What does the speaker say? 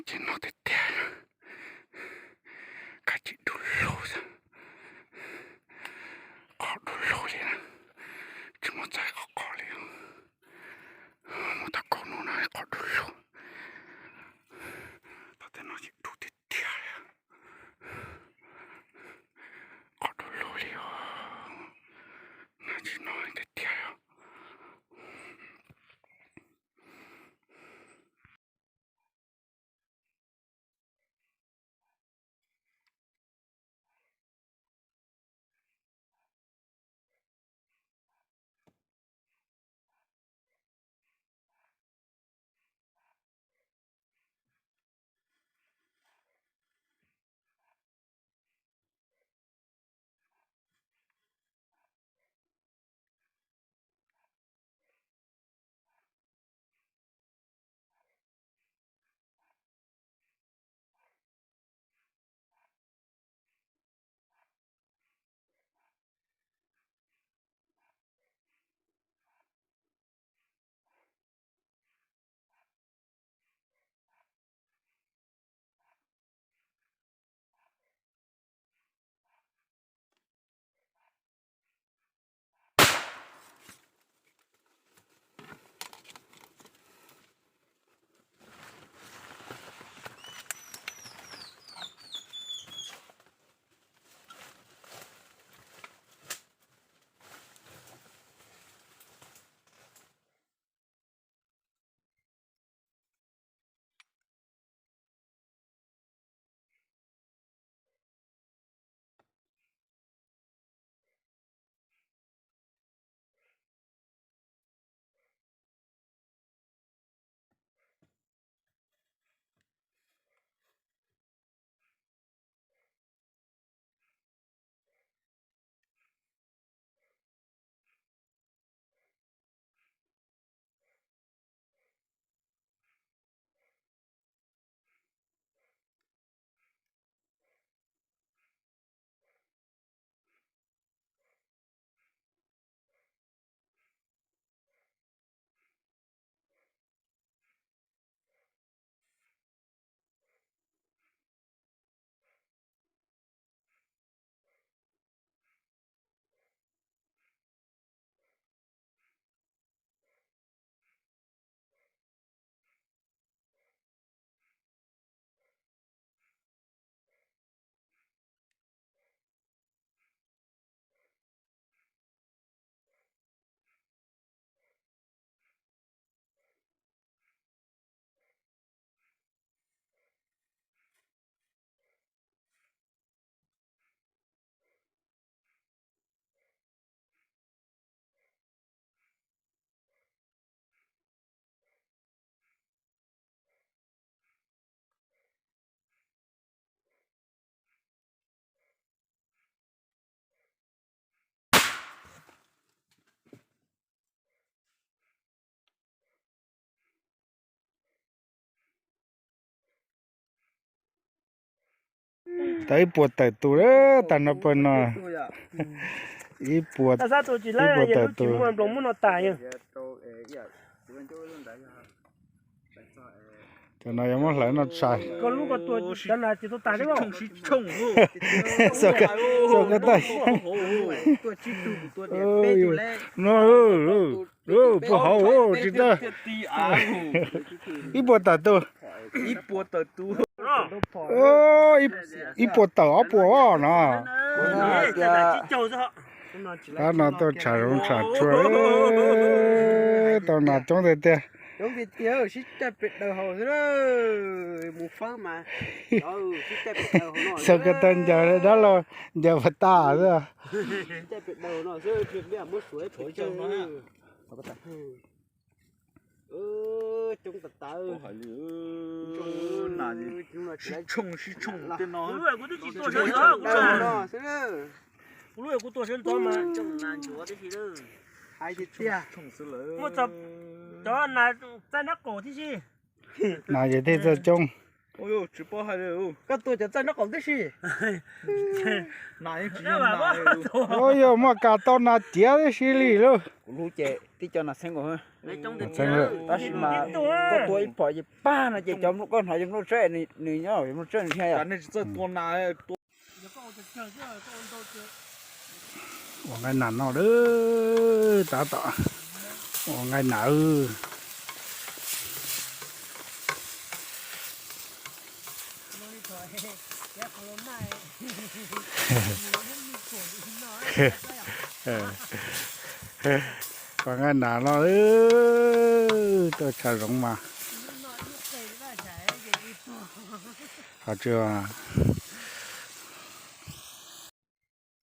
Ces no tiag tiag, kab tsis du lug xwb, qhov du lug li na, tsis muaj txaij qhov qhov li. Mus tau kaum hnub no qhov du lug, tau tej no tsis du tiag tiag li, qhov du lug li os, na tsis no tiag tiag os. Tau ib puas tawm tus, tag no pawg no. Ib puas, ib puas tawm tus. Cov no yuav muab hlawv noj tshais. Xo kab taj. No, puag hauv tsis tau. Ib puas tawm tus. Ib puas tawm ob puas os no. Tab no tuaj tsham zoov tsham tsuag, tau nas coob tiag tiag. Xav ko taw ncaws dab laug ncaws pas tas xwb. Sib tshooj sib tshooj tej no. Kuv lub kuv tuaj sawv ntxov mas hais tiag tiag. Muaj cov nas txaij nab qaum tib si. Nas ces tej txaij coob. Ua, tsis paub hais li. Koj tua cov txaij nraub qaum tib si. Nas yeej tsis yog nas. Ua, yog muaj kas tau nas tiav tib si li lauj. Kuv hlub ces tib co nas txheeb nkaus. Tab sis mas koj tua ib phom ces pag no ces cov nplooj, koj hnov cov nplooj tsawb, nws nyob cov nplooj tsawb nws thiaj yog. Ua nqaij nas no lawm, tab tom ua nqaij nas. Ua nqaij nas no, tuaj tshav zoov mas. Ho tsis,